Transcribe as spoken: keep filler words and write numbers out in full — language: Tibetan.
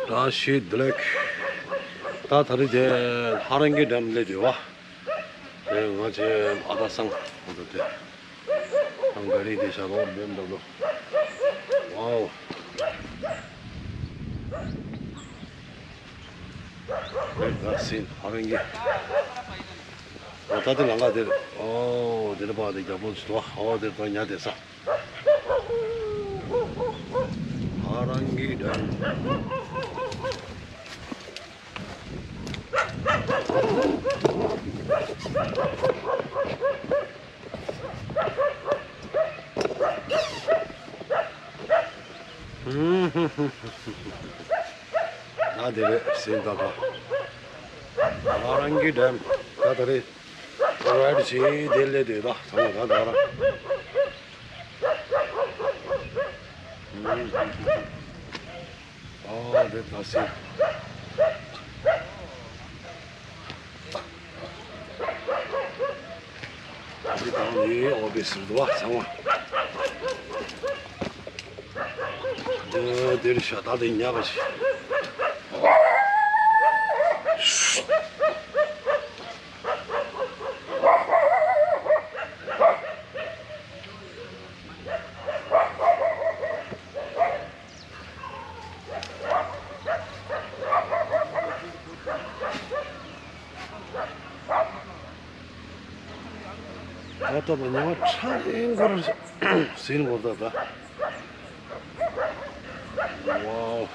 ད་ཤི་བདེ་ལེགས། ད་ད་རེས་དེ་ཧ་རང་གི་འགྲམ་སླེབས་བསྡད་པ། དེ་ང་ཚོའི་ཨ་ད་སང་ཨ་ད་དེ། ཨང་ག་རི་དེ་ཤ་ལོ་བེམ་འདབ་ལོ། ཝའོ། རེད་ད་སིན་ཧ་རང་གི། ཨོ་ད་དེ་ལང་ག་དེར། ཨོ་དེ་ནི་པ་དེ་རྒྱ་པོ་ཚོ། ཨོ་དེ་ད་ཉ་དེ་ས། ཧ་རང་གི་འགྲམ། ཨུམ། ད་དེ་རེད་སེམས་ཐག་པ། ཧ་རང་གི་འགྲམ། ད་ད་རེད། རའེ་ཌི་བྱས་དེ་སླེབས་དེ་ད་ཚང་མ་ད་ད་ར། ཨ་དེ་ད་སེ། འདི་དང་ནི་ཨོ་བེ་སིར་འདུག་བ་ཚང་མ། འདི་འདིར་ཤ་སྟག་དེ་ཉག་ག་ཞིག་ཨོ་ཏོ་པ་ཉི་མ་ཁྲ་ལེན་གོར་ཟིན་གོར་ད་ད། ཝའོ།